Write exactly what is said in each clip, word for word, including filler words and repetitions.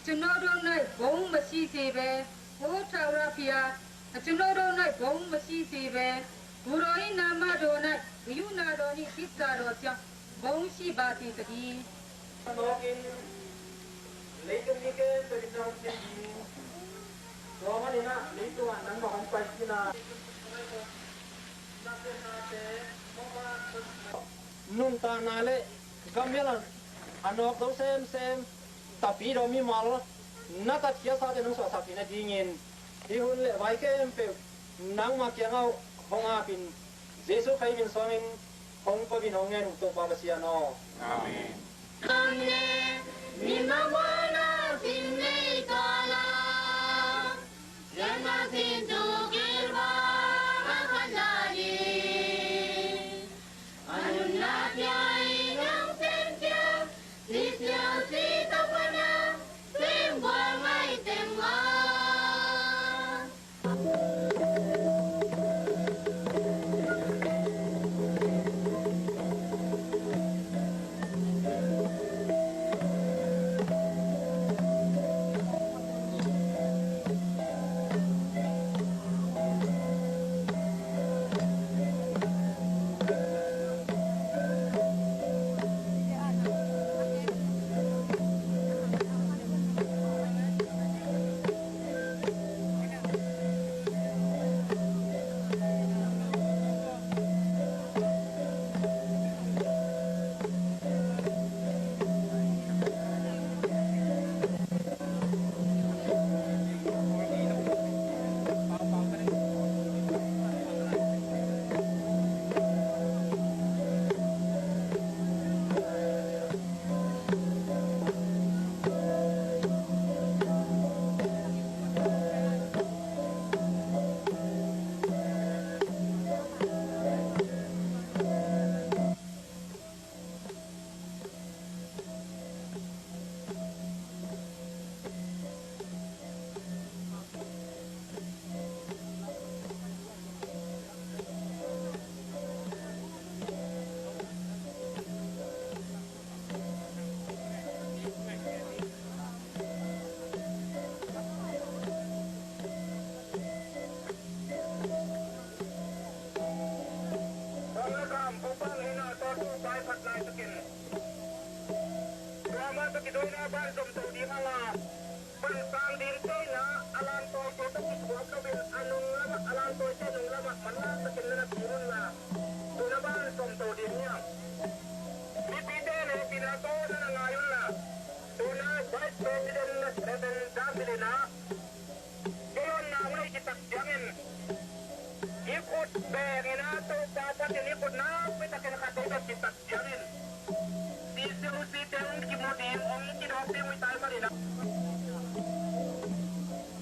ကျွန်တော်တို့၌ဘုန်းမရှိစေဘဲ၊ အိုထာဝရဘုရား၊ ကျွန်တော်တို့၌ဘုန်းမရှိစေဘဲ၊ ကိုယ်တော်၏နာမတော်၌ဂရုဏာတော်နှင့်သစ္စာတော်ကြောင့်ဘုန်းရှိပါစေသတည်း။ Leitung mi khempeuh in na hong kem ding, tua manin ah leitungah nangmah hong pai khin a, nuntakna le gam hial a nawk zo semsem, tapidaw mimal, na tatkhialsate nong suahsak theihna dingin hih hun le vai khempeuh nangmah kiangah hong apin, Jesuh Khazih min suangin hong ko in hong ngen uh Topa Pasian aw. Amen. Tua mah tawh kituakna ban zomto ding a la, pansang dingte in a, a lantawite tawh kituak loin a nung lamah, a lantawite nung lamah manna takin na na pia un la, tua na ban zomto ding hi hang. Mipite in hehpihna tawh na na ngai un la, tua na Vice President na Reverend Dam Bilin a, kei hong nau na i kitak ciangin, i khut bengin a, Topa Pasian i khut nakpi takin khat dei bek kitak ciangin, C C O C te hong kimu ding, hong kidawk ding uh hi tai manin a.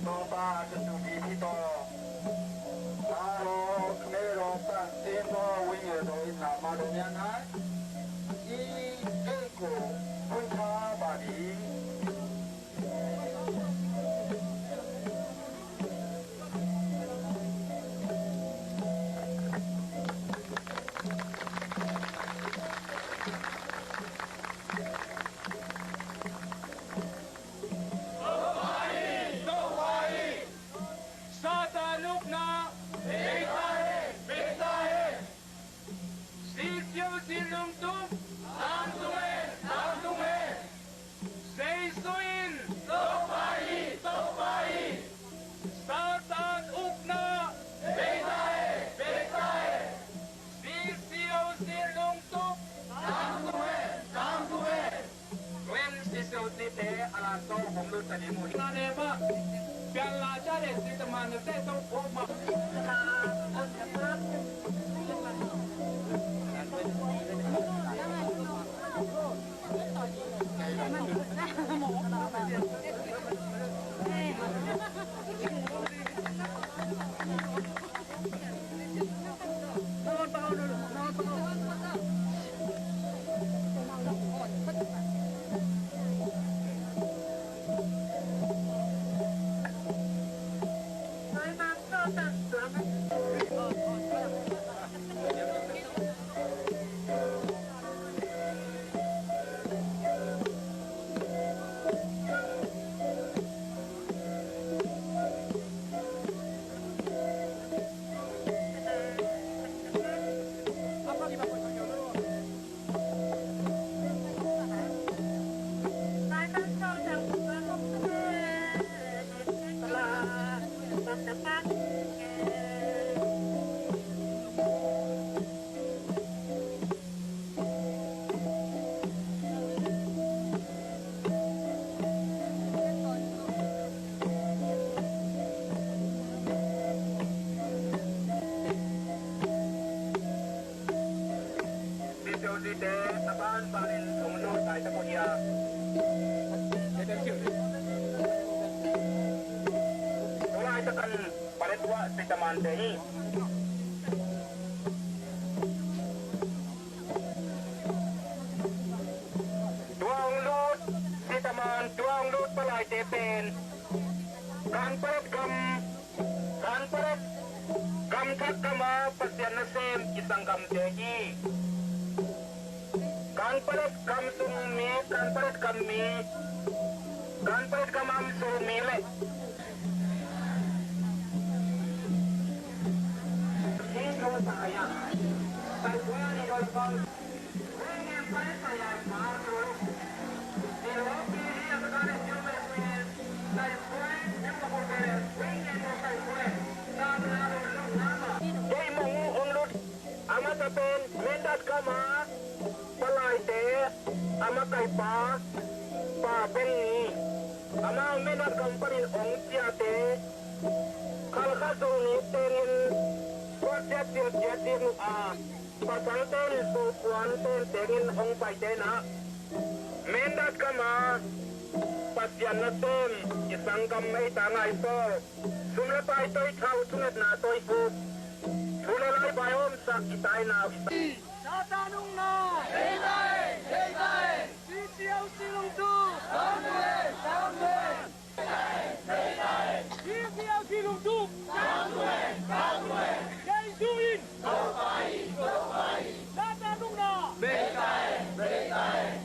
Topa a thusuak i hi tawh, Maro, Mero, Pan, Temo, Wing, Edo, in na Maro, Mian, Hai, i, Kei, Ko, Kun, Tha, Ba, Ding. Satan ukna beita hen, beita hen. Siavuan lungtup tangtung hen, tangtung hen. Jesu in Topa hi, Topa hi. Satan ukna beita hen, beita hen. Siavuan lungtup tangtung hen, tangtung hen. Wen sisiau tite a la tawh hong lut ta ding uh hi. Na ne mah, pian la ca le site man na te tawh phawk mah. Tua sitaman te hi. Tua hong lut sitaman, tua hong lut palaite pen Kanparet gam, Kanparet gam thak gam a Pasian nasem i sanggamte hi. Kanparet gam sung mi, Kanparet gam mi, Kanparet gam a om sung mi le Kei mong uh hong lut a masa pen Mindat gam a palaite a makaipa Pa Beng Ni, amau Mindat gam panin hong ciate Khalkha Zo ni tengin kua ciat cil ciat ding uh a, pasalte in Zo kuan ten tengin hong paite na. Mindat gam a Pasian nasem i sanggam mei ta ngai so, sum le pai toi thau, thungetna toi kuk, thu le lai bai omsak i tainau i sa. Satan ungna. Hei tai, hei tai. Sitiau silung tu. Sangwe, sangwe. Sitiau silung tu. Sangwe, sangwe. Kei duin. Satan ungna. Hei tai, hei tai.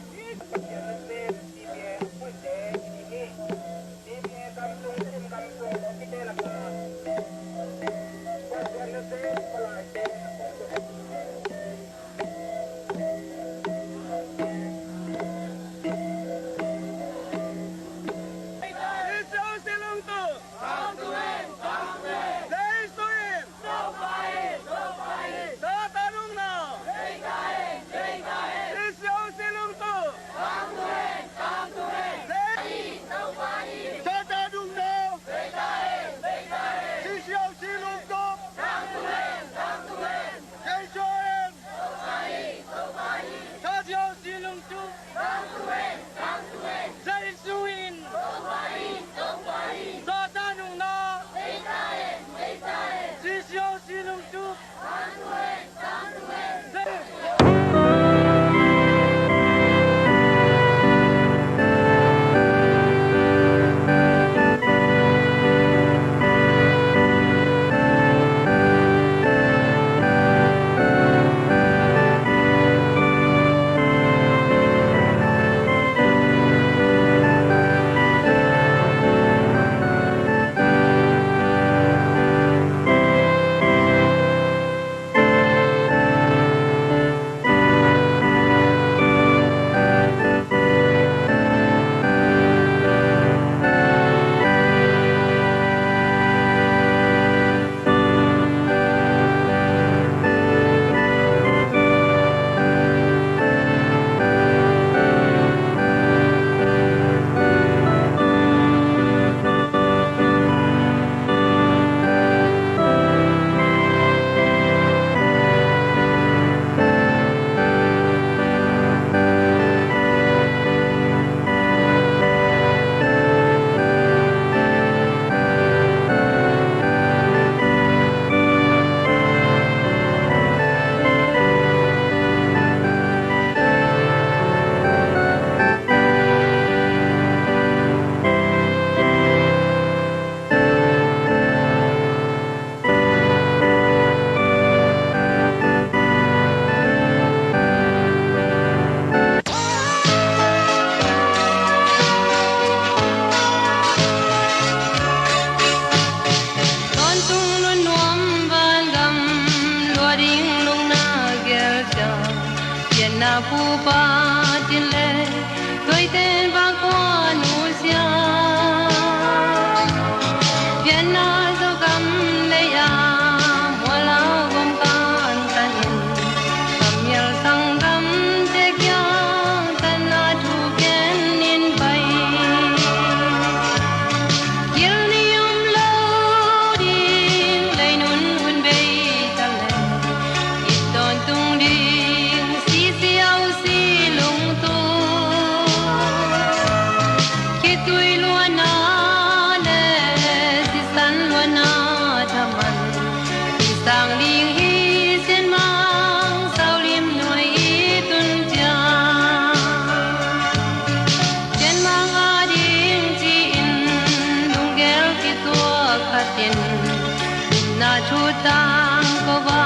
Thu tangko a,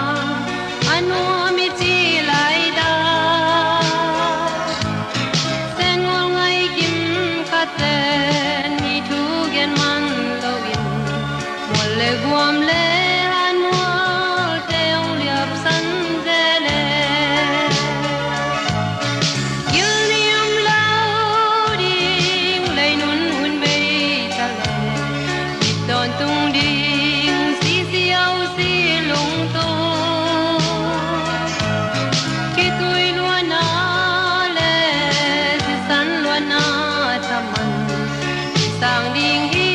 a nuam i cih laitak, sengol ngai kim khaten i thu gen man loin, mual le guam le han mualte hong liapsan zel e. Gil ni om lo ding lei nun hun bei ta lo, i tawntung ding sisi au si lungtung. Khitui luanna le sisan luanna thaman, i sang ding hi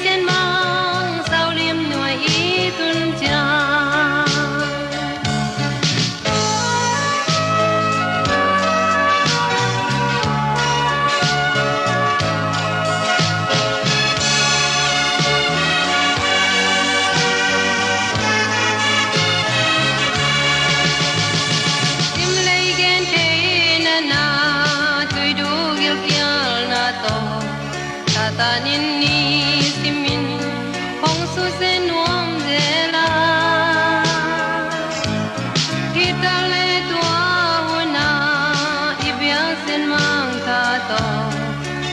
Sianmang Saulim nuai i tun ciang. Simlei gen thei nana, tuidu gilkialna tawh, Satan in ni simin hong susia nuam zel a, hi ta le tua hun a i biak Sianmang tha tawh,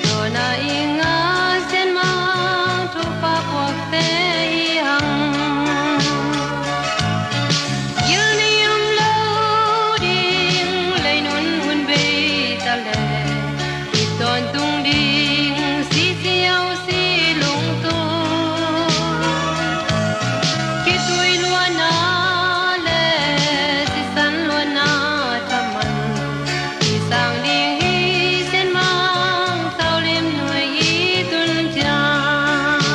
tua na i ngah Sianmang thupha puakte hi hang. Gil ni om lo ding lei nun hun bei ta le, i tawntung ding sisi au si lungtung. Khitui luanna le sisan luanna thaman, i sang ding hi Sianmang Saulim nuai i tun ciang.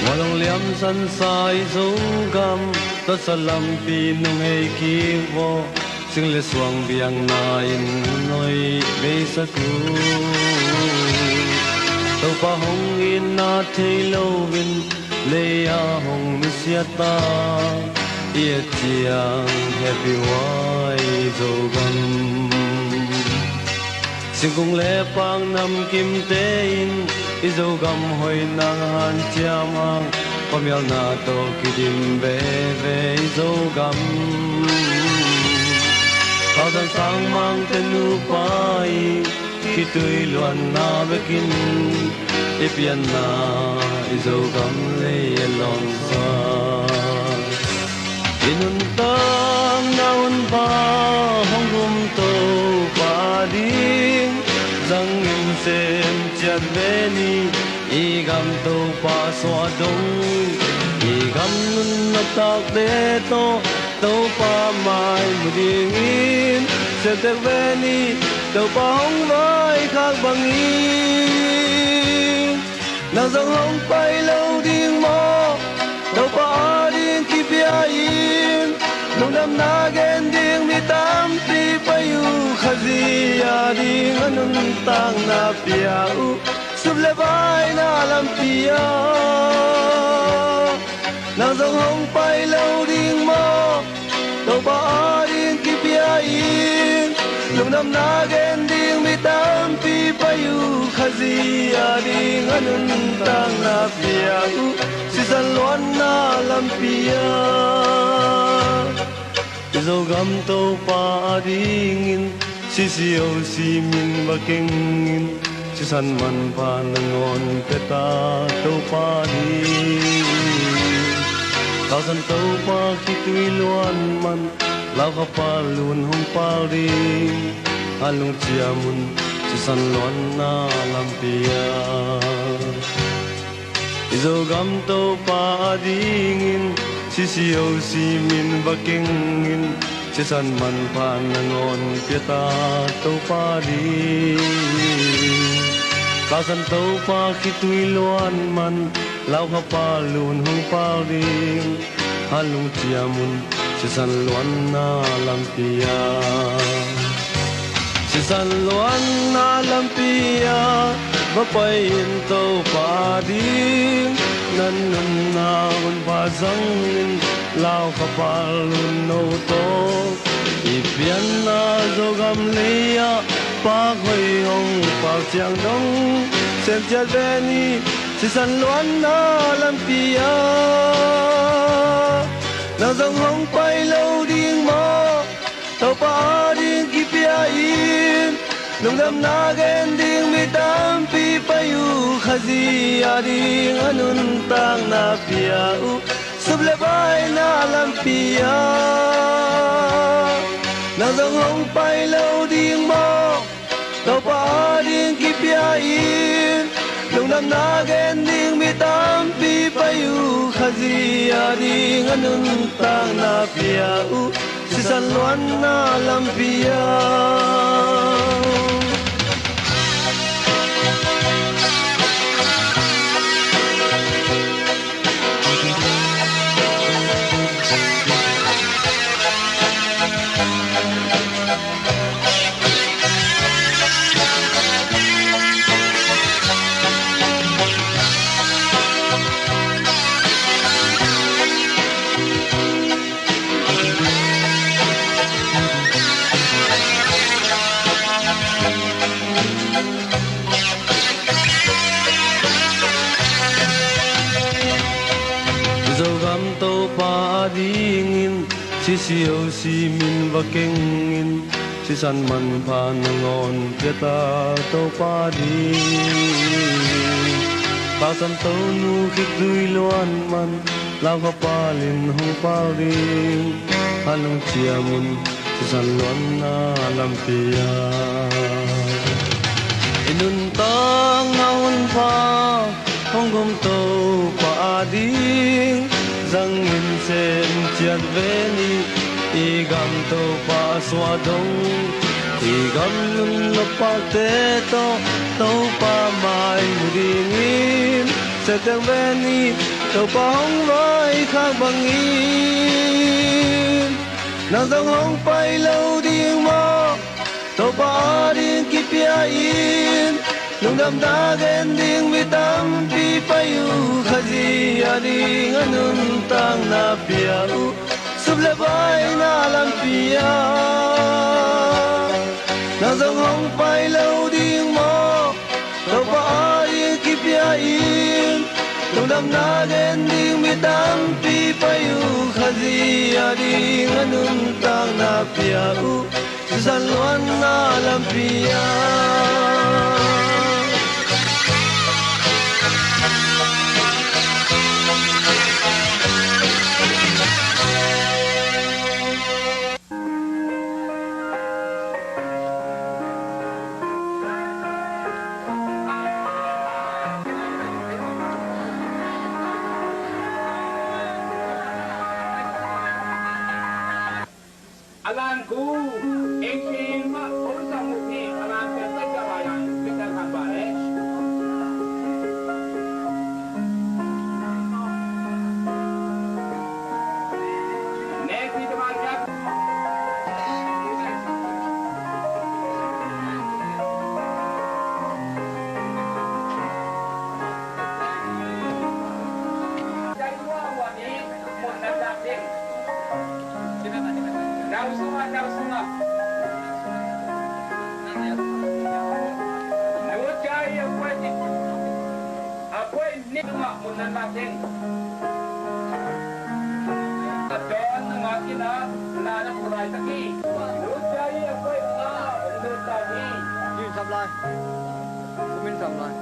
Mual hong liamsan sa i Zogam, tawsa lampi nung hei kik vaw, sing le suang biakna in noi beisak uh. Topa hong itna thei loin lei-a hong nusiat ta, i et ciang happy huai Zogam. Singkung le paak namkimte in i Zogam hoihna hanciam hang, khuamialna tawh kidim veve i Zogam. Thasan sangmangte nupa i khitui luanna bekin i pianna i Zogam lei a lawngsa. I nuntakna hunpa hong gum Topa ding zangin sem ciat ve ni. I gam Topa suah dong, i gam nuntakte tawh Topa mai mu dingin sem tek ve ni. Topa hong vaikhak bangin nang zong hong pai lo ding maw? Topa ading kipia in lungdamna gen ding mi tampi pai uh. Khazih ading a nuntakna pia uh, sup le vaina lampi ah nang zong hong pai lo ding maw? Topa ading kipia in lungdamna gen ding mi tampi pai uh. Khazih ading a nuntakna pia uh, sisan luanna lampi ah. I Zogam Topa adingin, sisi osi min va kengin, sisan manpha nangawn pia ta Topa ding. Thasan Topa khitui luan man, laukha pal lun hong pal ding, a lungciam un sisan luanna lampi ah. I Zogam Topa adingin, sisi osi min va kengin, sisan manpha nangawn pia ta Topa ding. Paksan Topa khitui luan man, laukha pal lun hong pal ding. Hanlung ciam un, sisan luanna lampi ah, sisan luanna lampi ah va pai in Topa ding. Nan nunna hun pha zang in, laukha pal lun no tawh. I pianna Zogam lei ah, pak hoih hong pak ciang dong, sem ciat ve ni, sisan luanna lampi ah. Nang zong hong pai lo ding maw? Topa ading kipia in, lungdamna gen ding mi tampi pai uh, Khazih ading a nuntakna pia uh. Sup le baina lampi ah, nang zong hong pai lo ding maw? Topa ading kipia in, lungdamna gen ding mi tampi pai uh, Khazih ading a nuntakna pia uh, sisan luanna lampi ah. Zogam Topa adingin, sisio simin va kengin, sisan manpha nangawn pia ta Topa ding. Paksan Tonu khitui luan man, laukha palin hong pal ding. Hanlung ciam un, sisan luanna lampi ah. I nuntakna hun pha hong gum Topa ading, zangin sem ciat ve ni. I gam Topa suah dong, i gam lungnumpate tawh Topa mai mu dingin, sem ciat ve ni, Topa hong vaikhak bangin. Nang zong hong pai lo ding maw? Topa ading kipia in, lungdamna gen ding mi tampi pai uh, Khazih ading a nuntakna pia uh, sup le baina lampi ah. Nang zong hong pai lo ding maw? Topa ading kipia in, lungdamna gen ding mi tampi pai uh, Khazih ading a nuntakna pia uh, sisan luanna lampi ah. A lan ku, engki mah, ong sang muk ni, a lan pen pen ka bayan, pen ka kan ba le. Next week, Yin sam lai. Kum in sam lai.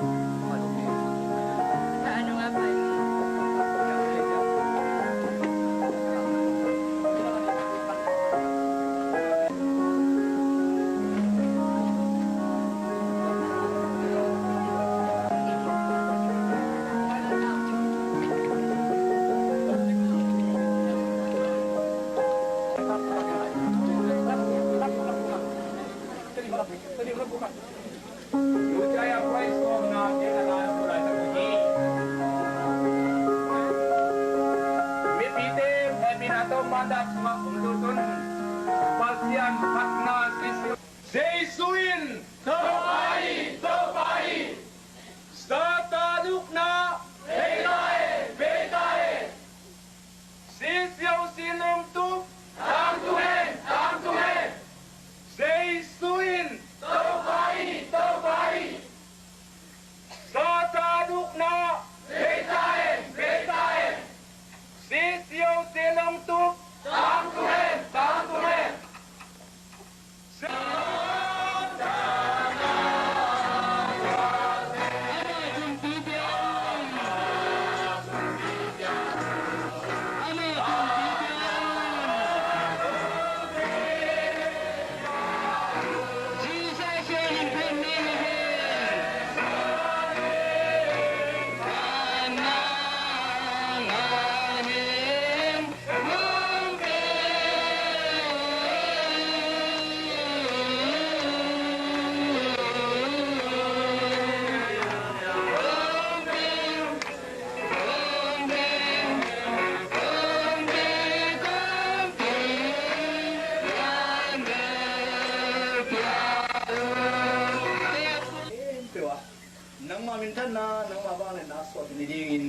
Minthanna nangmah vangliatna suahpih ni dingin,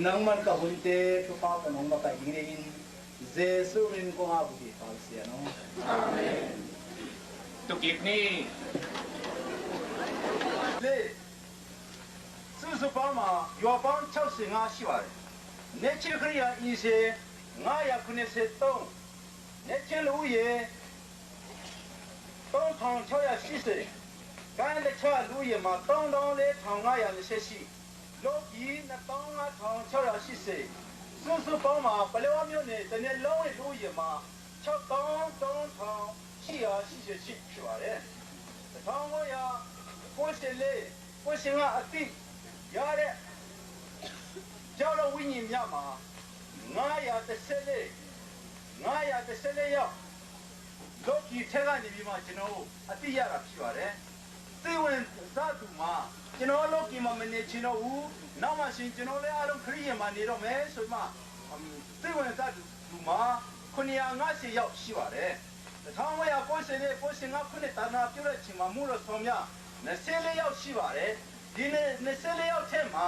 nangman ka hunte thupha kong hong makaih ding hi. Jesuh min kong ap uh hi, Pasian aw. Amen. Tukik ni. Le, စုစုပေါင်းမှာ ရွာပေါင်း ခြောက်ဆယ့်ငါး ရှိပါတယ်။ နှစ်ချင်းခရစ်ယာန် အီစေ ငါးရာခုနစ်ဆယ့်သုံး၊ နှစ်ချင်းလူဦးရေ သုံးထောင်ခြောက်ရာရှစ်ဆယ်၊ ကိုင်းတခြားလူဦးရေမှာ သုံးသောင်းလေးထောင်ငါးရာနှစ်ဆယ့်ရှစ်၊ လောကီ နှစ်သောင်းငါးထောင်ခြောက်ရာရှစ်ဆယ်၊ စုစုပေါင်းမှာ ပလက်ဝမြို့နယ် တစ်နှစ်လုံးရဲ့လူဦးရေမှာ ခြောက်သောင်းသုံးထောင်ရှစ်ရာရှစ်ဆယ့်ရှစ် ဖြစ်ပါတယ်။ တစ်ထောင်ကိုးရာကိုးဆယ့်လေး ကိုးဆယ့်ငါး အသိရတဲ့ ကျောင်းတော်ဝိညာဉ်များမှာ ငါးရာတစ်ဆယ့်လေး၊ ငါးရာတစ်ဆယ့်လေးယောက် လောကီထဲကနေပြီးမှ ကျွန်တော်တို့ အသိရတာ ဖြစ်ပါတယ်။ စိတ်ဝင်စားသူမှာ ကျွန်တော် လောကီမှာ မနေချင်တော့ဘူး၊ နောက်မှရှင် ကျွန်တော်လည်း အားလုံး ခရစ်ယာန်မှာ နေတော့မယ်ဆိုမှ အမ် စိတ်ဝင်စားသူမှာ ခုနစ်ရာငါးဆယ်ယောက် ရှိပါတယ်။ တစ်ထောင်ကိုးရာကိုးဆယ့်လေး ကိုးဆယ့်ငါးခုနှစ် သာသနာပြုတဲ့အချိန်မှာ မူတော်ဆောင်များ နှစ်ဆယ့်လေးယောက် ရှိပါတယ်။ ဒီနှစ် နှစ်ဆယ့်လေးယောက်ထဲမှာ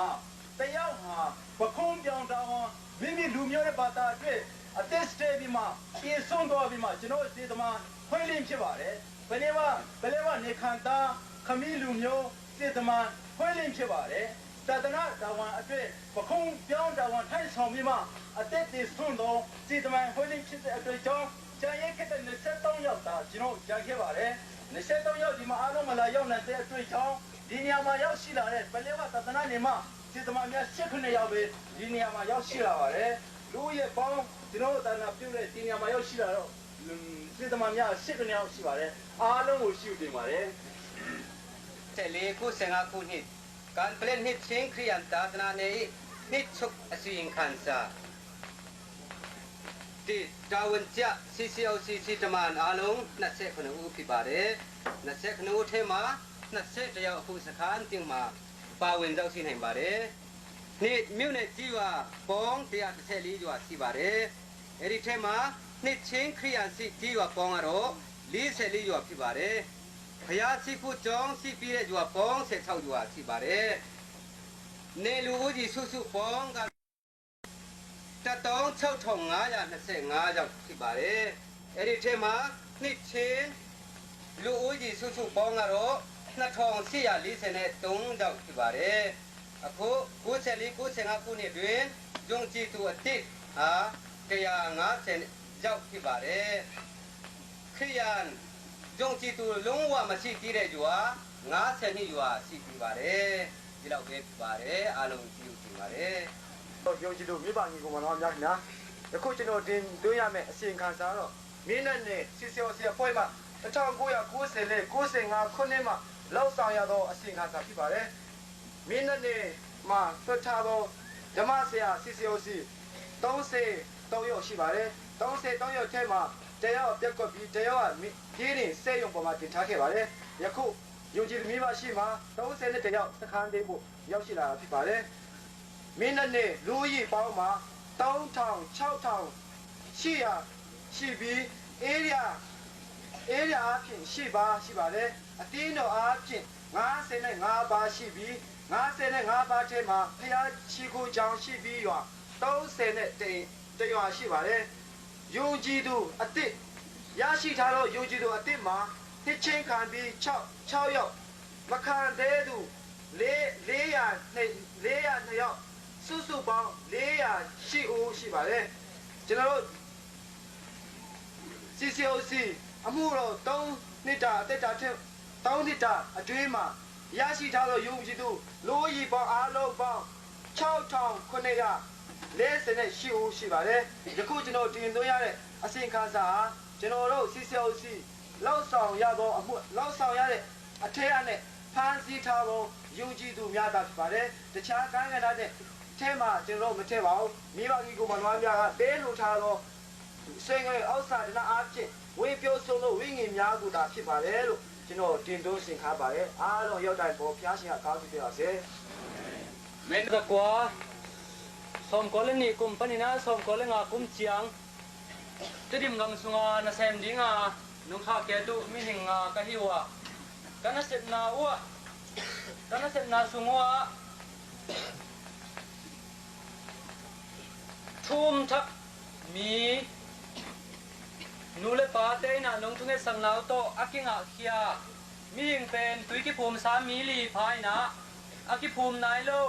တစ်ယောက်ဟာ ပခုံးပြောင်းတာဝန်၊ မိမိလူမျိုးနဲ့ ဘာသာအတွက် အသက်စတည်းပြီးမှ သေဆုံးသွားပြီးမှ ကျွန်တော်တို့ စေတမန် ဝိုင်းလင်း ဖြစ်ပါတယ်။ ပလဲဝ ပလဲဝ နေခံသား ခမီးလူမျိုး စေတမန် ဝိုင်းလင်း ဖြစ်ပါတယ်။ သာသနာ့တာဝန်အတွက် ပခုံးပြောင်းတာဝန် ထမ်းဆောင်ပြီးမှ အသက်သေဆုံးသော စေတမန် ဝိုင်းလင်း ဖြစ်တဲ့အတွက်ကြောင့် ကျန်ရစ်ခဲ့တဲ့ နှစ်ဆယ့်သုံးယောက်သာ ကျွန်တော် ကျန်ခဲ့ပါတယ်။ နှစ်ဆယ့်သုံးယောက် ဒီမှာ အားလုံး မလာရောက်နိုင်တဲ့အတွက်ကြောင့် ဒီနေရာမှာ ရောက်ရှိလာတဲ့ ပလဲဝ သာသနာ့နယ်မှ စေတမန်များ ဆယ့်ခုနစ်ယောက်ပဲ ဒီနေရာမှာ ရောက်ရှိလာပါတယ်။ လူဦးရေပေါင်း ကျွန်တော်တို့ သာသနာပြုတဲ့ ဒီနေရာမှာ ရောက်ရှိလာတော့ စေတမန်များ ဆယ့်ခုနစ်ယောက် ရှိပါတယ်။ အားလုံးကို ကျေးဇူးတင်ပါတယ်။ ဆယ့်လေး၊ ကိုးဆယ့်ငါးခုနှစ် ကန်ပလင် နှစ်ချင်းခရစ်ယာန်သာသနာနယ်၏ နှစ်ချုပ်အစီရင်ခံစာ၊ တာဝန်ကျ စီစီအိုစီ စေတမန်အားလုံး နှစ်ဆယ့်ခုနစ်ဦး ဖြစ်ပါတယ်။ နှစ်ဆယ့်ခုနစ်ဦးထဲမှာ နှစ်ဆယ့်တစ်ယောက် အခုစခန်းသစ်မှာ ပါဝင်ရောက်ရှိနိုင်ပါတယ်။ နှစ်၊ မြို့နယ်ကျေးရွာပေါင်း တစ်ရာတစ်ဆယ့်လေးရွာ ရှိပါတယ်။ အဲဒီထဲမှာ နှစ်ချင်းခရစ်ယာန်ရှိ ကျေးရွာပေါင်းကတော့ လေးဆယ့်လေးရွာ ဖြစ်ပါတယ်။ ဘုရားရှိခိုးကျောင်းရှိပြီးတဲ့ ရွာပေါင်း ဆယ့်ခြောက်ရွာ ရှိပါတယ်။ နယ်လူဦးရေ စုစုပေါင်းက တစ်သောင်းခြောက်ထောင်ငါးရာနှစ်ဆယ့်ငါးယောက် ဖြစ်ပါတယ်။ အဲဒီထဲမှာ နှစ်ချင်းလူဦးရေ စုစုပေါင်းကတော့ နှစ်ထောင်ရှစ်ရာလေးဆယ့်သုံးယောက် ဖြစ်ပါတယ်။ အခု ကိုးဆယ့်လေး၊ ကိုးဆယ့်ငါးခုနှစ်အတွင်း ယုံကြည်သူအသစ်ဟာ တစ်ရာငါးဆယ်ယောက် ဖြစ်ပါတယ်။ ခရစ်ယာန်ယုံကြည်သူ လုံးဝမရှိသေးတဲ့ရွာ ငါးဆယ့်နှစ်ရွာ ရှိသေးပါတယ်။ ဒီလောက်ပဲ ဖြစ်ပါတယ်။ အားလုံး ကျေးဇူးတင်ပါတယ်။ ယုံကြည်သူ မိဘညီကိုမောင်နှမများခင်ဗျာ၊ ယခုကျွန်တော်တင်သွင်းရမယ့် အစီရင်ခံစာကတော့ မင်းတပ်နယ် စီစီအိုစီအဖွဲ့မှ တစ်ထောင်ကိုးရာကိုးဆယ့်လေး၊ ကိုးဆယ့်ငါးခုနှစ်မှ လုပ်ဆောင်ရသော အစီရင်ခံစာ ဖြစ်ပါတယ်။ မင်းတပ်နယ်မှာ လွှတ်ထားသော ဓမ္မဆရာ စီစီအိုစီ သုံးဆယ့်သုံးယောက် ရှိပါတယ်။ သုံးဆယ့်သုံးယောက်ထဲမှာ တစ်ယောက်ပျက်ကွက်ပြီး တစ်ယောက်က မင်း ပြင်းထန်ဆေးရုံပေါ်မှာ တင်ထားခဲ့ပါတယ်။ ယခု ယုံကြည်သူမိဘရှေ့မှာ သုံးဆယ့်တစ်ယောက် စခန်းသစ်သို့ ရောက်ရှိလာတာ ဖြစ်ပါတယ်။ မင်းတပ်နယ် လူဦးရေပေါင်းမှာ သုံးထောင်ခြောက်ထောင်ရှစ်ရာ ရှိပြီး area area အားဖြင့် ရှစ်ပါး ရှိပါတယ်။ အသင်းတော်အားဖြင့် ငါးဆယ့်ငါးပါး ရှိပြီး ငါးဆယ့်ငါးပါးထဲမှာ ဘုရားရှိခိုးကျောင်းရှိပြီး ရွာ သုံးဆယ့်တစ်ရွာ ရှိပါတယ်။ ယုံကြည်သူအသစ်၊ ရရှိထားသော ယုံကြည်သူအသစ်မှာ နှစ်ချင်းခံပြီး ခြောက်၊ ခြောက်ယောက်၊ မခံသေးသူ လေး၊ လေးရာနှစ်၊ လေးရာနှစ်ယောက်၊ စုစုပေါင်း လေးရာရှစ်ဦး ရှိပါတယ်။ ကျွန်တော်တို့ စီစီအိုစီ အမှုတော် သုံးနှစ်တာ အသက်တာထက် သုံးနှစ်တာအတွင်းမှာ ရရှိထားသော ယုံကြည်သူ လူဦးရေပေါင်း အားလုံးပေါင်း ခြောက်ထောင်ခုနစ်ရာလေးဆယ့်ရှစ်ဦး ရှိပါတယ်။ ယခုကျွန်တော်တင်သွင်းရတဲ့ အစီရင်ခံစာဟာ ကျွန်တော်တို့ စီစီအိုစီ လုပ်ဆောင်ရသောအမှု၊ လုပ်ဆောင်ရတဲ့ အထဲကနေ ဖမ်းဆီးထားသော ယုံကြည်သူများသာ ဖြစ်ပါတယ်။ တခြားကဏ္ဍနဲ့ ထဲမှာ ကျွန်တော်တို့ မထည့်ပါဘူး။ မိဘညီကိုမောင်နှမများက ပေးလှူထားသော ဆွေငွေဥစ္စာဓနအားဖြင့် ဝတ်ပြုဆုံးသော ဝိညာဉ်များကိုသာ ဖြစ်ပါတယ်လို့ ကျွန်တော် တင်သွင်းဆင်ထားပါတယ်။ အားလုံး ရောက်တိုင်းပေါ် ဘုရားရှင်က ကောင်းချီးပေးပါစေ။ မင်းတကွာ sawmkua le nih kum panin ah sawmkua le nga kum ciang Tedim gam sunga nasem dinga nungkhak kei tu mihing nga ka hi uh a, ka nasepna uh ah Ka nasepna sung uh ah thu um thak mi nu le pate in ah nong thungetsakna uh tawh a kingahkhia mihing pen tui kiphumsa mi li pha in ah, a kiphum nai lo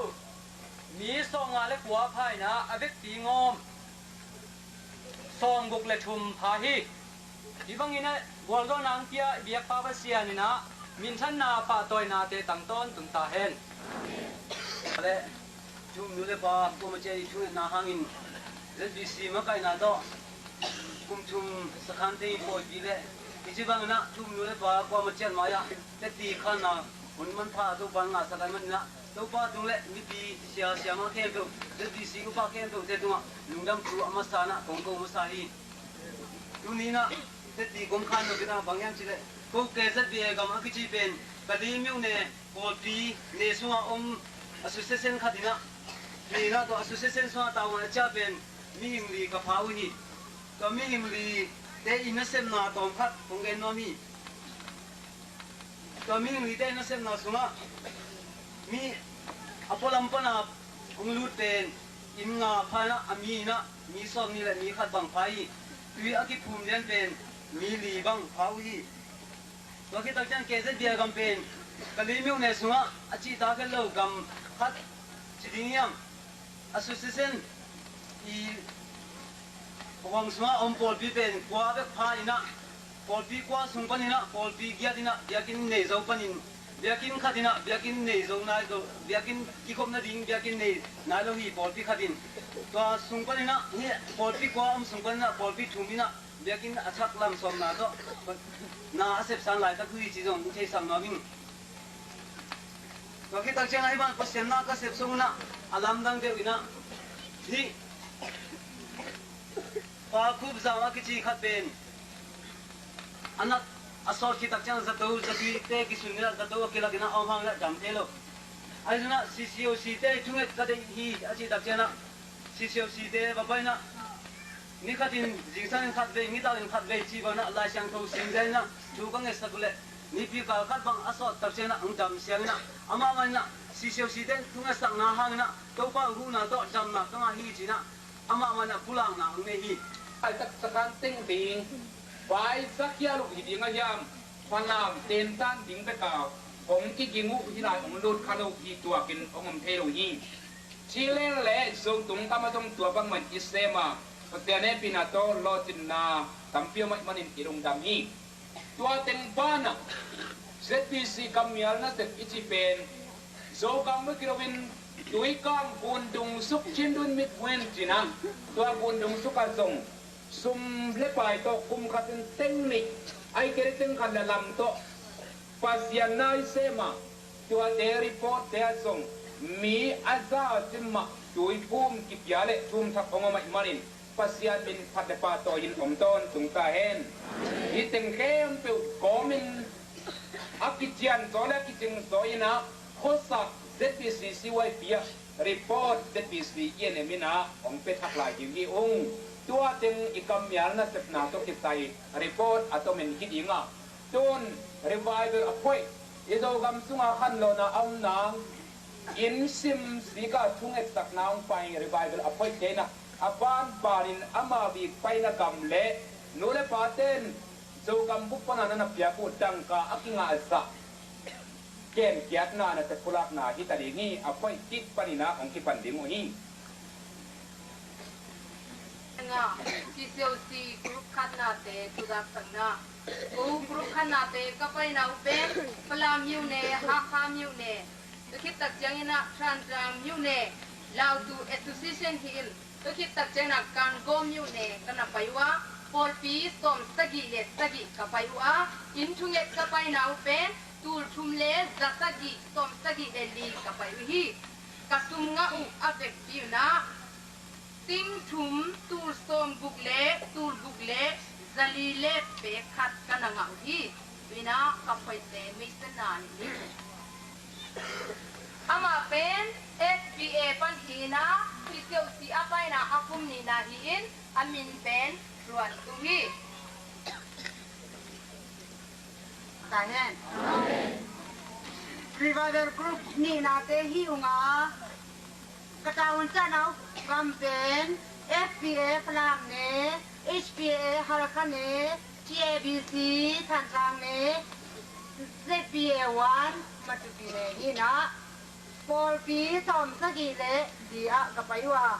mi sawmnga le kua pha in ah, a vekpi ngawm sawmguk le thum pha hi. Hih bangin ah gualzawhna hong pia i biakpa Pasian in ah minthanna pahtawinate tang tawntung ta hen. Le thum nu le pa kuamah ciat i thungetna hangin Z B C makaihna tawh kum thum sakhan teng i pawipi le, i ci bangin ah thum nu le pa kuamah ciat mai-ah teti khanna hun manpha Topa in ngahsak ahih manin ah, Topa tung le mipi sia siama khempeuh, Z B C upa khempeuhte tungah lungdam thu a masa in ah kong ko masa hi. Tuni in ah teti kong khan nop in ah bang hiam cih leh, ko K Z B A gam a kici pen Kalim myone pawlpi ne sungah om association khat in ah, hi in ah tua association sungah tavuan a ciah pen mihing li ka pha uh hi. Tua mihing lite i nasepna tawm khat kong gen nuam hi. Tua mihing lite i nasepna sungah mi a pualam pana hong lut pen inn nga pha in ah, a mi in ah mi sawmnih le mi khat bang pha hi. Tui a kiphum lian pen mi li bang pha uh hi. Tua khit tak ciang K Z B A gam pen Kalim myone sungah a cihtak het lo gam khat ci ding hiam? Association i huam sungah om pawlpi pen kua bek pha in ah, pawlpi kua sung panin ah pawlpi giat in ah biakinn nei zo panin, biakinn khat in ah biakinn nei zo nai lo, biakinn kikhop nading biakinn nei nai lo hi pawlpi khat in. Tua sung panin ah, hih pawlpi kua om sung panin ah pawlpi thum in ah biakinn a thak lam sawmna tawh na a sepsan laitak uh hi cih zong i theisak nuam ing. Tua khit tak ciang ah hih bang Pasian na ka sep sung in ah a lamdang deuh in ah, hih Pa Khup Zau a kici khat pen a nak a sawt khit tak ciang zato, zatuite kisun in ah zato a kilak in ah a om hang in ah dam thei lo. Ahi zongin ah C C O C te thunget ka deih hi a cih tak ciang ah C C O C te va pai in ah, ni khatin zingsangin khat vei, nitak in khat vei ci bangin ah Lai Siangtho sim zel in ah thu ka ngetsak uh leh, nipi kal khat bang a sawt tak ciangin ah hong dam siang in ah, amah mah in ah C C O C te thungetsakna hangin ah Topa huhna tawh damna ka ngah hi ci in ah, amah mah in ah pulakna hong nei hi. Laitak sakhan teng ding vai zakhial uh hi ding a hiam, Falam tentan ding bek a hong kiging uh hi lai, hong lut kha lo hi, tuakin hong om thei lo hi. Thailand le Zotung gam ah zong tua bangmah in i sem a, Pasian hehpihna tawh lawhcinna tampi om ahih manin i lungdam hi. Tua teng banah Z B C kammial nasep i cih pen Zogam bek hi loin Tuikang Gundung Suk Chin Dun Mit Huen ci in ah, tua Gundung Suk ah zong sum le pai tawh kum khatin teng nih, ahih kei leh teng khat le lam tawh Pasian na i sem a, tuate report te ah zong mi a za a sim mah tuiphum kipia le thum thak hong om ahih manin Pasian min phat le pahtawi in om tawntung ta hen. Hih teng khempeuh kawmin a kician zaw le a kicing zaw in ah, khuasak Z B C C Y P ah report Z B C E N M in ah hong pia thak lai ding hi ung. Tua teng i kammial nasepna tawh kisai report a tomin hi ding a, tun revival a phoih, i Zogam sungah khanlawhna a om nang, inn sim sik ah thungetsakna hong pai revival a phoihte in ah, a banbanin ama bik paina gam le nu le paten Zogam bup pana na na piak uh dangka a kingahzah genkiatna, na tepulakna hi ta ding hi. A phoih kik panin ah hong kipan ding uh hi. Nga, C C O C group khatnate thuzaksakna. Ko group khatnate ka paina uh pen Falam myone, Hakha myone, tua khit tak ciangin ah Thantlang myone Lautu Association hi in, tua khit tak ciangin ah Kanggawm myone ka na pai uh a, pawlpi sawm sagih le sagih ka pai uh a, inn thunget ka paina uh pen tul thum le za sagih sawm sagih le li ka pai uh hi. Ka sum ngah uh a vekpi un ah sing thum, tul sawm guk le tul guk le za li le pek khat ka na ngah uh hi. Tua in ah ka phoihte meisena nih hi. Amah pen S B A pan hi in ah, C C O C a paina a kum nihna hi in, a min pen Ruan Tung hi. Amen. Revival Group nihnate hi ung a, ka tavuan ciahna uh gam pen F P A Falam ne, H P A Halkha ne, T A B C Thantlang ne, Z B A one Matupi ne hi na, pawlpi sawmsagih le li ah ka pai uh a,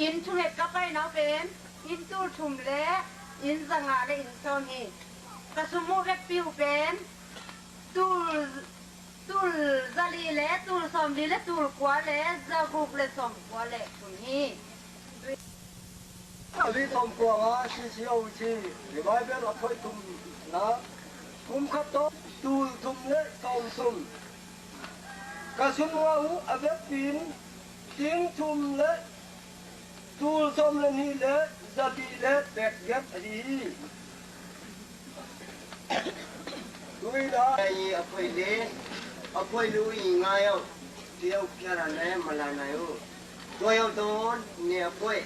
inn thunget ka paina uh pen inn tul thum le inn zanga le inn sawm hi. Ka sum uh vekpi uh pen tul Tul zali le tul sawmli le tul kua le zaguk le sawmkua le thum hi. Li sawmkua nga C C O C revival a phoih thumna kum khat tawh tul thum le sawm sung ka sum nga uh a vekpi in ting thum le tul sawm le nih le zali le pek giat ahi hi. Tuina i a phoih le a phoih lu i ngai au. Tiau piana ne malana u. Tuayau don ne a phoih.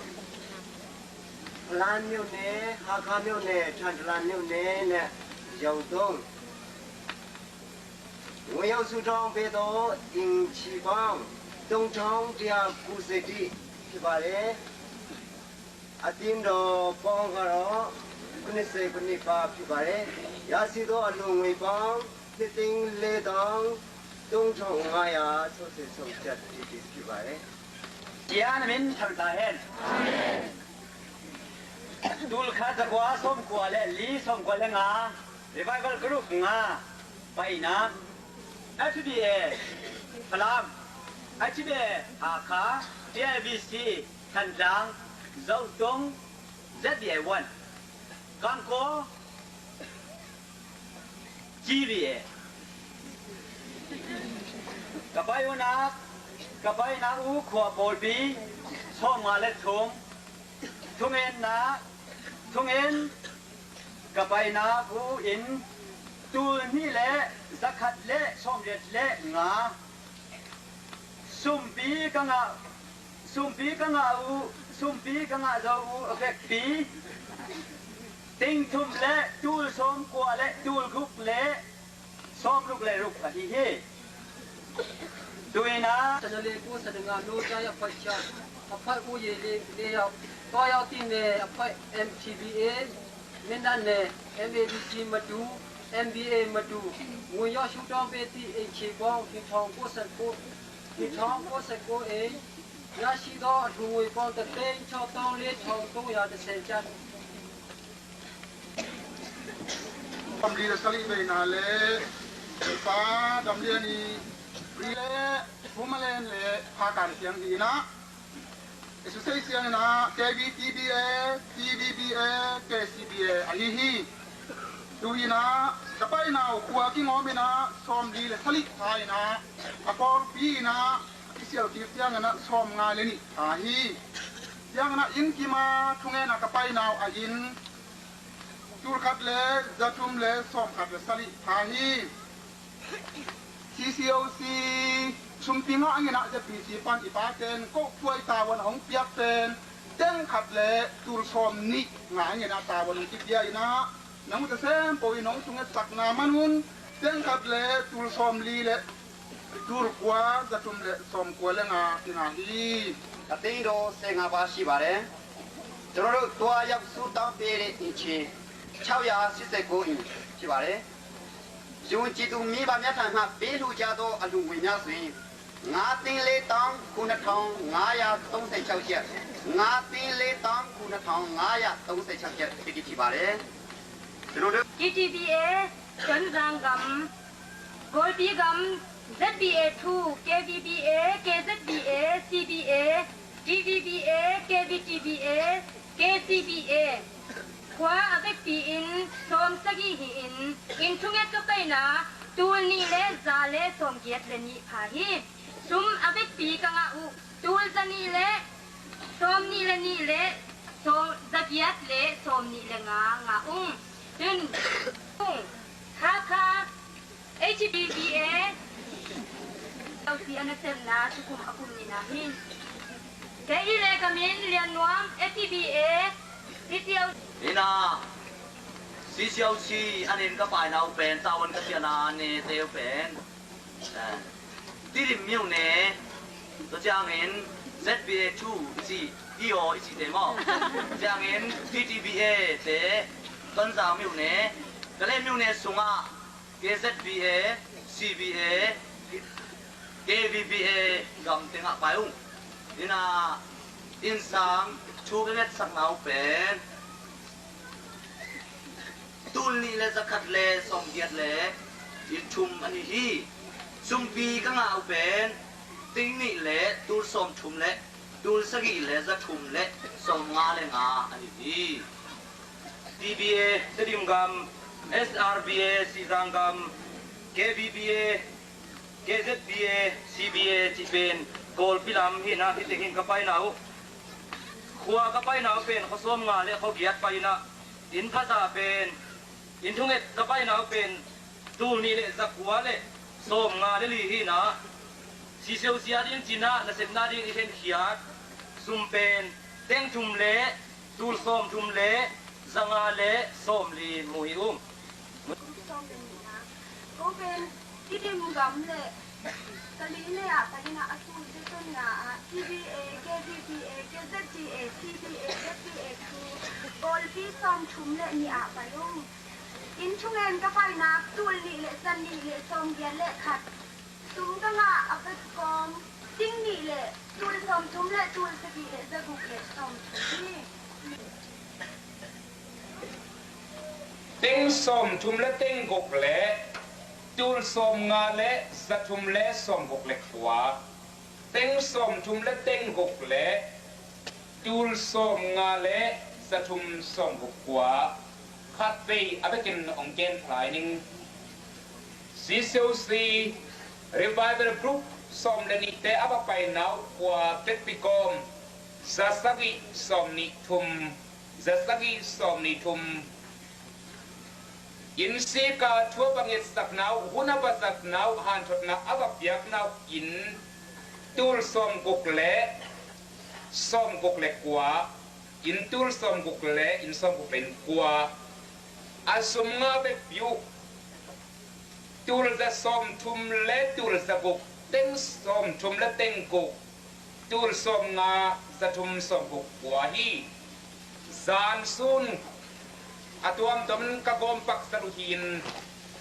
Lan miu ne, Hakha miu ne, Thantalan miu ne ne, Yau Dong. Wayau Sutong Peto, Ing Chi Bang, Dong Chong Tia Kuseti, Kibale. A timdaw pawng khat aw, kuni se kuni pa phi pare. Ya si daw a lungwi pawng, niting le tawng, tung thong ngai a, so se so chat ti ti phi pare. Sia na min thang ta hen. Tul khat za kua sawm kua le li sawm kua le nga. Revival Group nga paina, H B A Falam, H B A Hakha, T L B C Thantlang, Zotong, Z B A one, Kangko, G B A. Ka pai unak, ka painak u khua pawlpi, sawm nga le thum, Thungenna, thungen ka painak uh in tul hnih le zakhat le sawmriat le nga. Sumpi ka ngah, sumpi ka ngah uh, sumpi ka ngah zo uh a vekpi ting thum le tul sawm kua le tul guk le sawm ruk le ruk ahi hi. Tuina. Sana le pu sana nga no jai a phai cha. A phai u ye le le ya. To ya ti ne a phai M T B A. Mindan ne M A B C matu. M B A matu. Mu ya shu tong pe ti e che ko. Hi thong ko san ko. Hi thong ko san ko e. Ya shi do a thu ngui ko ta pe cho tong le thong tong ya ta sen cha. Damli le sali veina le Pa Damlian i ri le Humalen le Phakan siang hi ina. Isu sei siang ina K B T B A, T B B A, K C B A ahi hi. Tu ina ka paina uh kua kingawm ina sawmli le sali pha ina a pawlpi ina kisial kik siang ina sawm nga le nih pha hi. Siang ina inn kima thungena ka paina uh a inn Tul khat le zathum le sawm khat le sali pha hi. C C O C sumpi ngah ngen ah Z P C pan i paten ko puai tavuan a hong piak pen teng khat le tul sawm nih ngah ngen ah tavuan hong kipia inah nang ute sempo in hong tunget sakna manun teng khat le tul sawm li le Tul kua zathum le sawm kua le nga kina hi. Ka ting do se nga ba si ba le. Toro tua yap su tang pe le in chi. Chau ya si se ko in chi ba le. Yun chi tu mi ba mya than ha pe lu ja do a lu wi mya sui. Nga ting le tang ku na thong nga ya tong se chau chia. Nga ting le tang ku na thong nga ya tong se chau chia. Pi ki chi ba le. Toro do. T T B A Tonzang gam. Golpi gam Z B A two, K V B A, K Z B A, C B A, D V B A, K V T B A, K C B A. Khua a vekpi in sawm sagih hi in, inn thunget ka paina tul nih le za le sawm giat le nih pha hi. Sum a vekpi ka ngah uh tul za nih le sawm nih le nih le sawm za giat le sawm nih le nga ngah ung. Tun ung. Kha kha. H B B A, L C ana semna tukum a kum nina hi. Kei hi le ka min Lian Nuam, H B B A, C C L C. Ina, C C L C anin ka paina uh pen, tawan ka siana ne te uh pen. Tedim myone, tua ciangin Z B A two i ci, i aw i cite maw? Ciangin T T B A te, Tonzang myone, Kale myone sungah K Z B A, C B A, K V B A gam tengah pai ung. Inah, innsang thu ka ngetsakna uh pen tul nih le zakhat le sawmgiat le in thum ahi hi. Sumpi ka ngah uh pen ting nih le tul sawmthum le tul sagih le zathum le sawmnga le nga ahi hi. T B A Tedim gam, S R B A Sihzang gam, K V B A, K Z B A, C B A cih pen Kawlpi lam hi na, hi teng hin ka paina uh. Khua ka paina uh pen khua sawmnga le khua giat paina, inn phaza pen, inn thunget ka paina uh pen tul nih le zakua le sawmnga le li hi na. Siseusia ding cina nasepna ding i henkhiat sum pen teng thum le tul sawmthum le zanga le sawmli mu hi ung. Ko pen Tedim gam le Kale le ah paina a tul zeton nga ah T B A, K V B A, K Z B A, C B A, Z B A two, Kawlpi sawmthum le nih ah pai ung. Inn thungen ka paina tul nih le zanih le sawmgiat le khat. Sum ka ngah a vet kawm ting nih le tul sawmthum le tul sagih le zaguk le sawmthum hi. Teng sawmthum le teng guk le tul sawmnga le zathum le sawmguk le kua. Teng sawmthum le teng guk le tul sawmnga le zathum sawmguk kua. Khatvei a bekin hong gen pha lai ning. C C O C Revival Group sawm le nihte a va paina uh kua vekpi kawm za sagih sawmnih thum, za sagih sawmnih thum. Inn sika thu a va ngetsakna uh, hun a va zatna uh, hanthotna a va piakna uh inn tul sawmguk le sawmguk le kua, inn tul sawmguk le inn sawmguk le inn kua. A sum nga vekpi uh tul za sawmthum le tul za guk, teng sawmthum le teng guk, tul sawmnga zathum sawmguk kua hi. Zan sun a tuamtuam ka gawm paksa uh hi-in,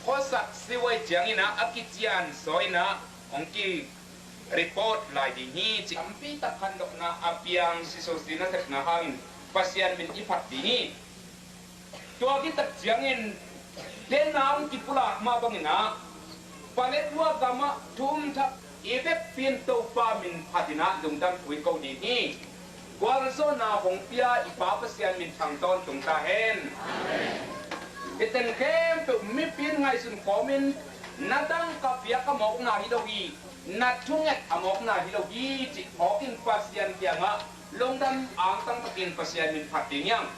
khuasak siwai ciangin ah a kician sawi-in ah hong ki report lai ding hi ci. Tampi tak khandokna a piang siso si nasepna hangin Pasian min i phat ding hi. Tua kitak ciangin, denam kipulak mah bangin ah, Paletwa gamah thum thak i vekpi in Topa min phatin ah lungdam thu i ko ding hi. Gualzawhna hong pia i Pa Pasian min thang tawntung ta hen. Hih teng khempeuh mipi in ngaihsun khawmin, na dang ka piak a mawkna hi lo hi, na thunget a mawkna hi lo hi cih phawkin Pasian kiangah lungdam angtang takin Pasian min phat ding hiang.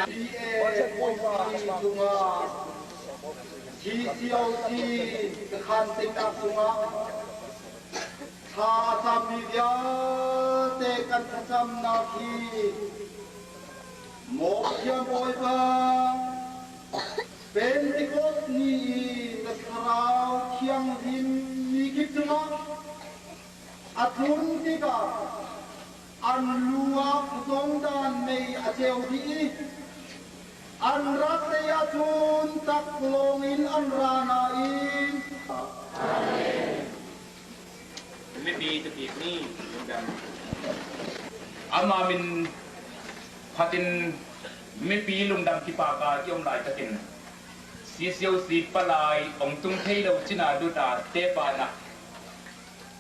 P A P C tungah, C C O C ka khan tengtak tungah tha a sammi vialte kan thasamnak hi mawh thiam Bawipa, Pentecost ni i na Thlarau Thianghlim ni kip tungah a tlun tikah an lu ah zong dan nei a ceu dih i an rak tei ah tlun tak lawngin an rana i. Mipi tupik ni lungdam. Ama min phatin mipi lungdam kipaka i om laitakin C C O C palai hong tung thei lo cina duta tepanah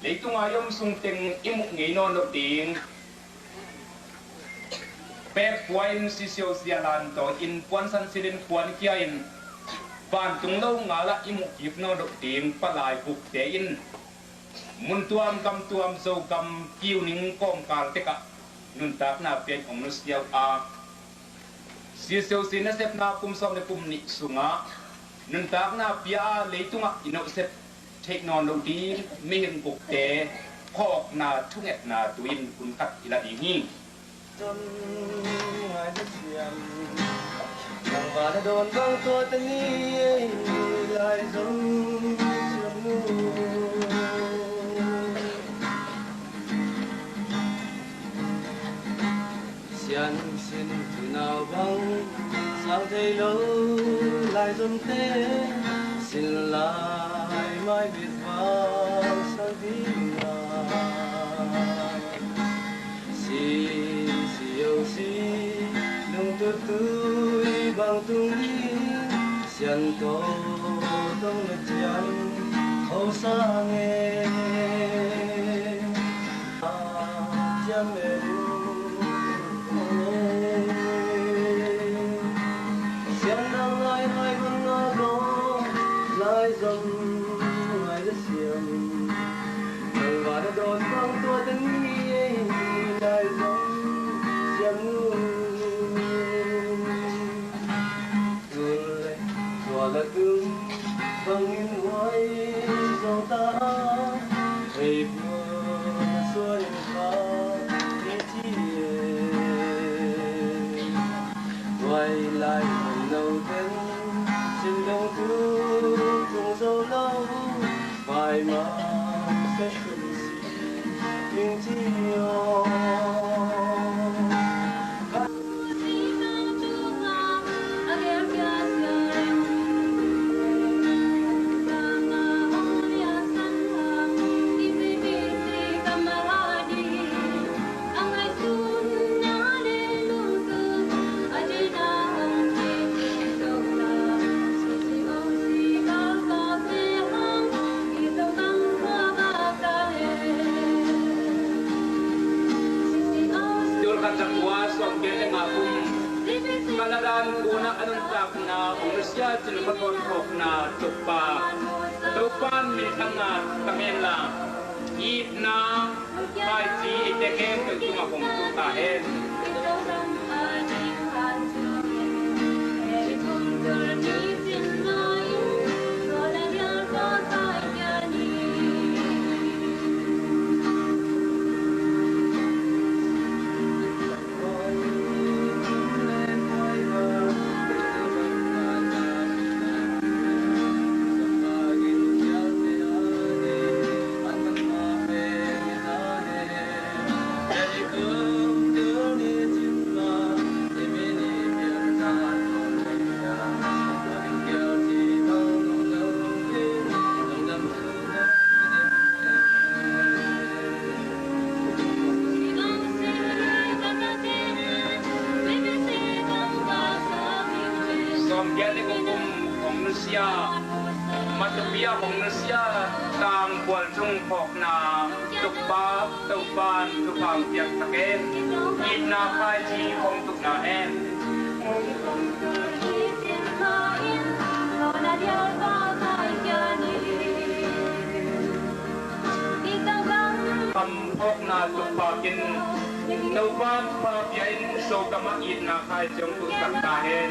leitunga i om sungteng i muh ngei nawn loh ding pekpua in C C O C a lantawi in puansan silin puankhia in vantung lo ngalah i muh kip nawn loh ding palai bukte in mun tuam gam tuam Zogam kiuning kawmkal tekah nuntakna pia in hong nusia uh a, C C O C nasepna kum sawm le kum nih sungah nuntakna pia a leitungah i nawhsep theih nawn lo ding mihing gukte phawkna thungetna tu-in hun khat i la ding hi. Sian sin thunau bang sang thei lo laizomte sin lai mai bit bang sang ding a, C C O C lungtut tui bang tung ding sian tawh tong na cian ho sang e. Tua le tua la tung bangin huai zo ta a, hei buan suan in kha i ci e. Huai lai no ten sin dong tu tung zo lo, pai ma se tung si ding ci aw. Tul khat za kua sawmgiat le nga kum Canada-in kunah a nuntakna hong nusia Cin Khuathon phawkna tukpa Topan minthanna tang hen la, itna khaici eite khempeuh tungah hong tung ta hen. Sawmgiat le guk kum hong nusia, Matupi ah hong nusia, tangbual tung phawkna tukpa Topan thupha piak ta hen. Itna khaici hong tukna hen. Kam phawkna tukpa kin Topa'n thupha pia in, Zogam ah itna Kha Siangtho hong tusak ta hen.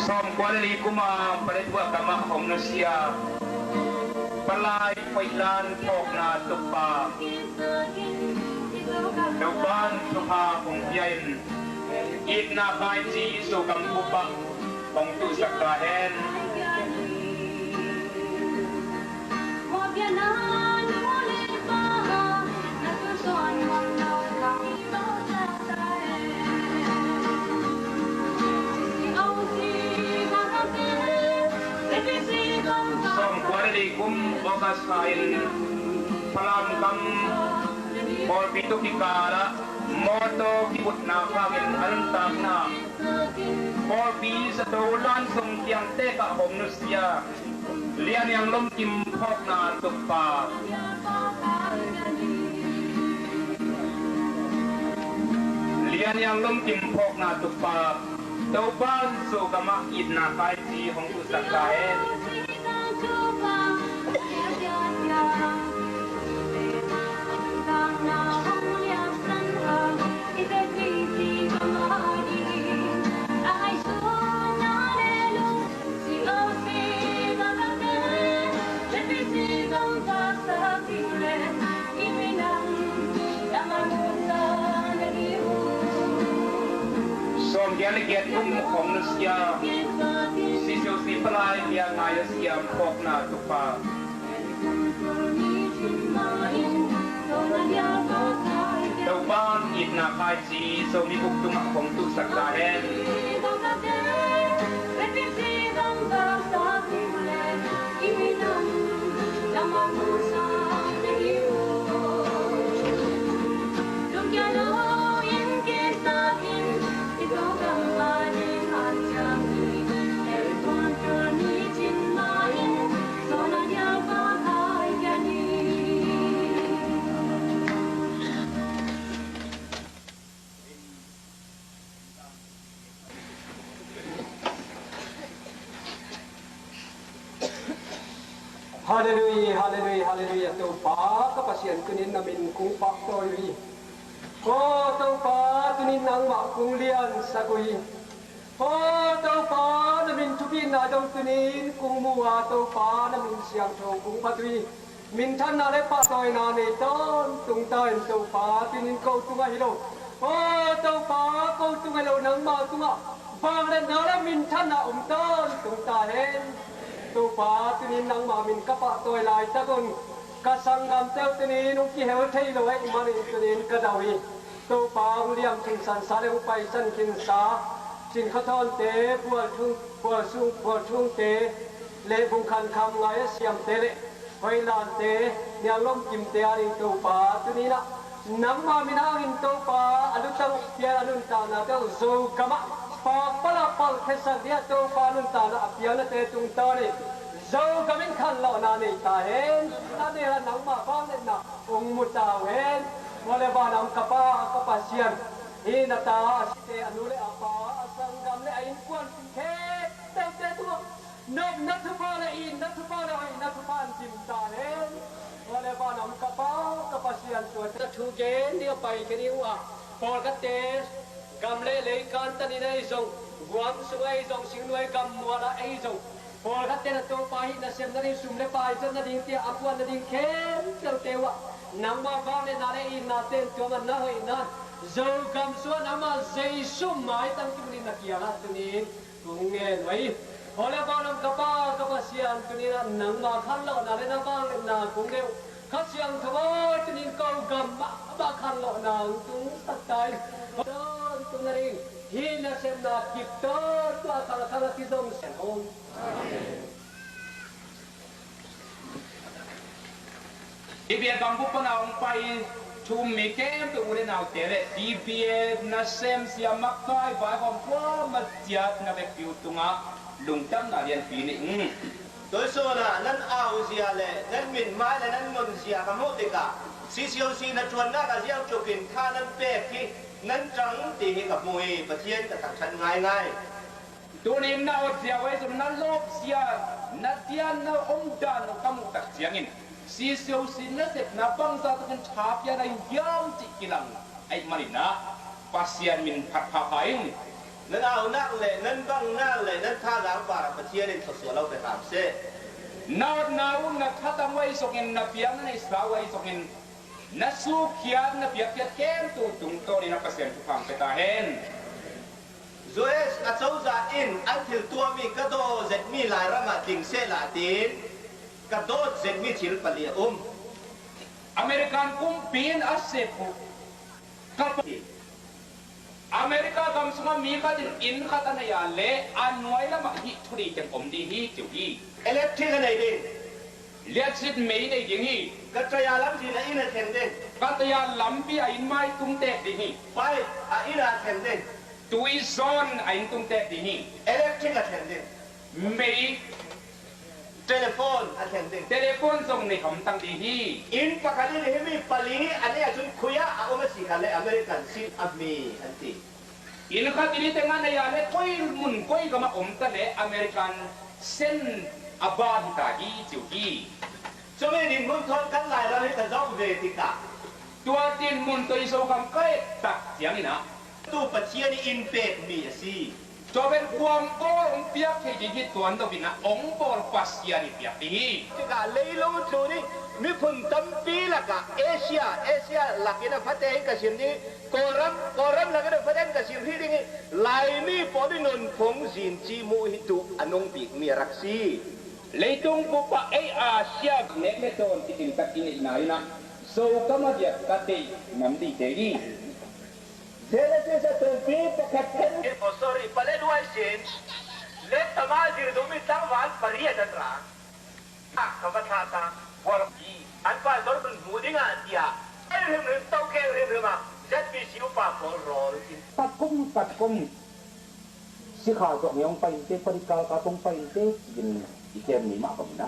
Sawmkua le li kum a Paletwa gamah hong nusia Palai Koilan phawkna tukpa Topa'n thupha hong pia in, itna Kha Siangtho Zogam bup ah hong tusak ta hen. Sawmkua le li kum August kha in Falam gam pawlpi tawh kikal ah mawtaw kibutna hangin a nuntakna pawlpi zato lansung kiangtek ah hong nusia Lian Hiang Lum Kim phawkna tukpa Lian Hiang Lum Kim phawkna tukpa Topa'n Zogam ah itna Kha Siangtho hong tusak ta hen. Sawmgiat le giat kum hong nusia C C O C Palai Lian Ngai a siam phawkna tukpa Topa'n itna Kha Siangtho Zomi bup tungah hong tusak ta hen. Halleluia, halleluia, halleluia. Topa ka Pasian, tunin na min kong pahtawi uh hi. Aw Topa, tunin nangmah kong liansak uh hi. Aw Topa, na min thupina dong tunin kong mu a, Topa, na min siangtho kong phat uh hi. Minthanna le pahtawina nei tawntung ta in, Topa, tunin ko tungah hi lo, aw Topa, ko tungah hi lo, nangma tungah vangliatna le minthanna om tawntung ta hen. Topa, tunin nangma min ka pahtawi laitak un ka sanggamte uh tunin hong kihel thei lo ahih manin tunin ka dau hi. Topa, hong liamkhinsansa le hong paisankhinsa Cin Kha Thawnte, Pual Thung, Pual Sung, Pual Thungte le Vung Khan Kham Ngai a siamte le Hoih Lante, Niang Lom Kimte a ding Topa, tuninah nangma min hangin Topa, a lutang pian a nuntaknate uh Zogamah pakpala palkhiasak dingah Topa, nuntakna a pianate tungtawn in Zogam in khanlawhna nei ta hen. A nei a nangma vangliatna hong mu ta uh hen. Tua le vanah om ka Pa, ka Pasian, hih na ta a site, a nu le a pa, a sanggam le a innkuan khempeuhte tungah nopna thupha le itna thupha le hoihna thupha hong dim ta hen. Tua le vanah om ka Pa, ka Pasian, tuate thu gen ding a paikhia ding uh a, pawlkhatte gam le lei kantan in ahi zong, guam sung ahi zong, singnuai gammual ah ahi zong, pawlkhatte na Topa hih nasem nading sum le pai zat nading, tia a kuan nading khempeuhte uh ah nangma vangliatna le itnate in tuam a, na hoihna in Zogam sungah nangma Jesu maitang kimunin na kiangah tunin kong ngen uh hi. Tua le vanah om ka Pa, ka Pasian, tuninah nangma khanlawhna le na vangliatna kong deih uh. Kha Siangtho aw, tunin ko gam mahmah khanlawhna hong tungsak ta in. Tawntung a ding hih nasepna kip tawntung a khang a khang a kizom siang hong. T B A gambup pana hong pai thu-um mi khempeuh u le naute le T B A nasem sia makkai vaihawm kuamah ciat na vekpi uh tungah lungdamna lianpi nei ing. Tuisun ah nan au zia le nan mithmai le nan nunzia ka muh tikah, C C O C na ṭuannak a ziau tlukin tha nan pek hi, nan ṭang ti hi ka hmu hi. Pathian ka thangṭhat ngaingai. Tunin na awt zia uh ahi zong na lawp zia, na dian na omdan uh ka muh tak ciangin C C O C nasepna bangzah takin tha pia na hi hiam cih kilang ahih manin ah Pasian min phat phapha in. Nan aunak le nan bangnak le nan thazaang parah Pathian in thawsuah lo pe hram seh. Na awtna uh na thatang uh ahi zongin, na piang na neihsa uh ahi zongin, na sukhiat na piakkhiat khempeuh tungtawnin a Pasian thupha hong pia ta hen. U S a cozah in an thil tuahmi ka daw zetmi Lairam ah ding sehla tiin ka dawt zetmi thil pali a um. American kumpi in a sep uh ka pa- America gam sungah mi khat in inn khat a nei a leh a nuai lamah hih thu ding teng om ding hi ci uh hi. Electric a nei ding. Liatsit mei nei ding hi. Ka taya lampi a inn a thleng ding. Ka taya lampi a inn mai tungtek ding hi. Pipe a inn a thleng ding. Tui zawn a inn tungtek ding hi. Electric a thleng ding. Mei. Telephone a thleng ding. Telephone zong nei hamtang ding hi. Inn pakhat in hih mi pali a nei ahcun khui ah a um a si kha le American sin a mi an ti. Inn khat in i tengah nei a le koi mun koi gamah om ta le American sen a ba hi ta hi ci uh hi. Cumi dinhmun thawn kan Lairam hi ka zauh ve tikah. Tua dinhmun tawh i Zogam ka et tak ciangin ah. Tu Pathian i inn pekmi a si. Tua pen kuam bawl hong piak thei ding hi tuan lo in ah hong bawl Pasian i piak ding hi. Tikah leilung tlun i miphun tampi lakah Asia, Asia lakin a fate in ka sim ding hi. Kawlram, Kawlram lakin a fate in ka sim hi ding hi. Laimi pawl i nunphung zinci muh hi tu a nung bikmi a rak si. Leitung bup ah ei Asia nek le tawn kitin tak i neihna in ah Zogam a biak ka deih nam dite hi. Genesis a tumpi pakhat kan. Oh, sorry, palet wai sin. Let tama zir dumi tang wan pariat an ra. Ah, ka va tha ta. War i an pa zor bun mu ding a tia. Ai rim rim tau ke rim rim a. Z B C upa pawl rawl in. Takum takum. Sikha zawh nge hong pai inte, pari kalkal hong pai inte, ci-in i kem ni mah bang na.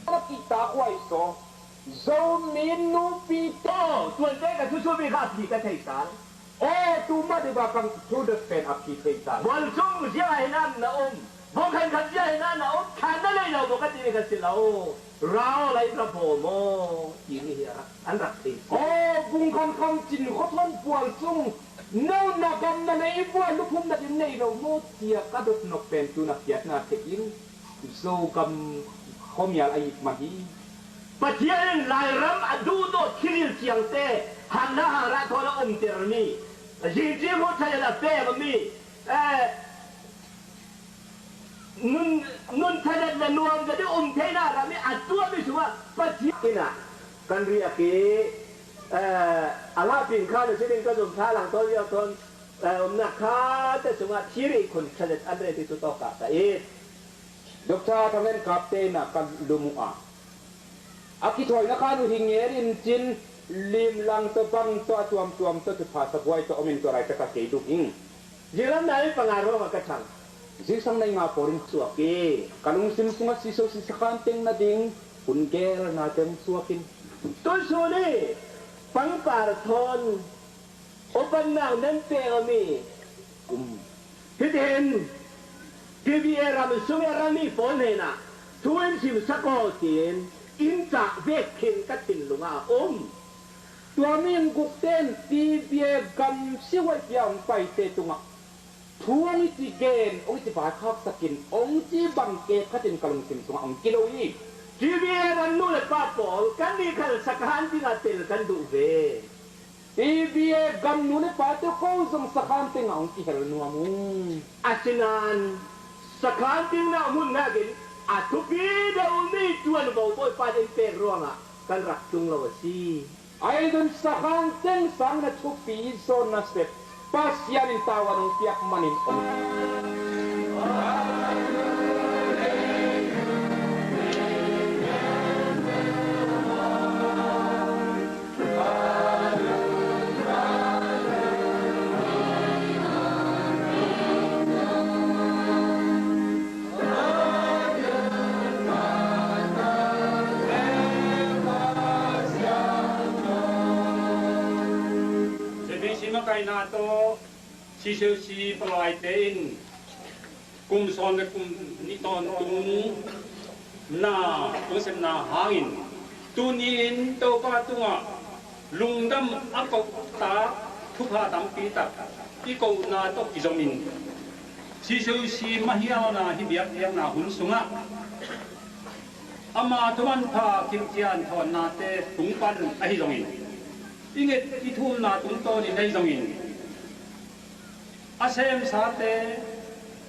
A kihtak huai saw, Zomi nupi te. Aw, tuante ka thusuhmi kha a phi ka thei sal. Aw, tu mah ding a kang thu dot pen a phi thei sal. Bual cung ziah a hi nan na um. Bawngkhan khat zia hi na na om khan na nei lo maw ka timi ka si lo. Rau lai ra baw maw timi hi a rak, an rak thei si. Aw, bungkhan kham cin khuathawn pual cung no na gam na nei bual luphum na din nei lo maw tia ka dot nok pen tu na kiat na thei in Zogam khuamial a it mah hi. Pathian in Lairam a duhdawt thilhil ciangte hangna hangrah thawn a omtermi, zingci hmuh thalen a pekmi, eh, Nun, nun thadat le nuam zat i um theihna ram i a tuahmi sungah Pathian in ah kan riak i, eh, a lahpin khan a sining ka zom thalang tawn riau tawn, eh, omnak kha te sungah thir i khun thadat an reti tu tawkah ka it. Doctor Thang Len Kap te in ah ka lum uh a A kithawina khan uh hi ngen in cin, limlang tawh bang tawh a tuamtuam tawh thupha sabuai tawh om in tua laitak a kei lum ing. Zilam nai panga ruangah ka thang. Zingsang nai nga pawl in suak i ka lungsim sungah siso sisakhan teng nading hun gelna teng suak in. Tusun i pangpar thawn Upatnak nan pek aw mi um. Hitihin T B A ram sung i a rami pawl hnenah thu in simsak aw tiin in cah vek khin ka thinlungah a um. Tua mi in gukte in T B A gam sihuaih pia hong paite tungah thu hong i ci gen, hong i ci vaikhaksakin, hong ci bang kep khatin ka lungsim sungah hong kilo hi. T B A ram nu le pa pawl kannih khal sakhan dingah tel kan duh ve. T B A gam nu le pate ko zong sakhan tengah hong kihel nuam uh. Asinain sakhan tengah hmun nakin A thupi deuh mi tuan bo Bawipa in pek ruangah kan rak tung lo a si. Ahi zong sakhang teng sangin a thupi zaw nasep Pasian in tavuan hong piak manin om. Sia Beng Sim a kaina tawh C C C palaite in kum sawm le kum nih tawntung na, tung sepna hangin tuni-in Topa tungah lungdam a kohtak thupha tampi tak i kohna tawh kizomin, C C C mahialna hih biakpiakna hun sungah ama thumanpha kimthian thawnnate tung pan ahi zongin, i nget i thumna tungtawnin ahi zongin, a semsate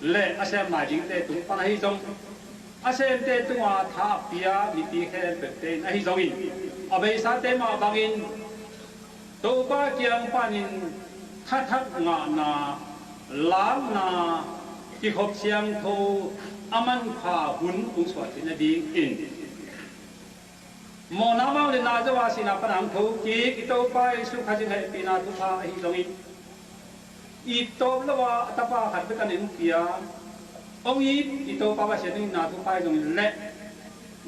le a sem lai dingte tung pan ahi zong, a semte tunga tha a pia mipi khempeuhte in ahi zongin, a beisate mah bangin Topa kiang panin thathak ngahna, lakna, kikhop siangtho a manpha hun hong suah theihna dingin, mawhna mau le na zo a sihna pan a hong thokik i Topa Jesuh Khazih hehpihna thupha ahi zongin, i tawp lo a a tapa khat bek a nen pia hong it i Topa Pasian in na thupha ahi zongin le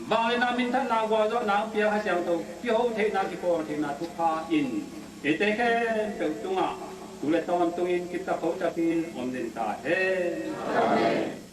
vangliatna minthanna gualzawhna hong pia Kha Siangtho kiho theihna kipawl theihna thupha in eite khempeuh tungah tu le tawntungin kiptak kho takin om den ta hen. Amen.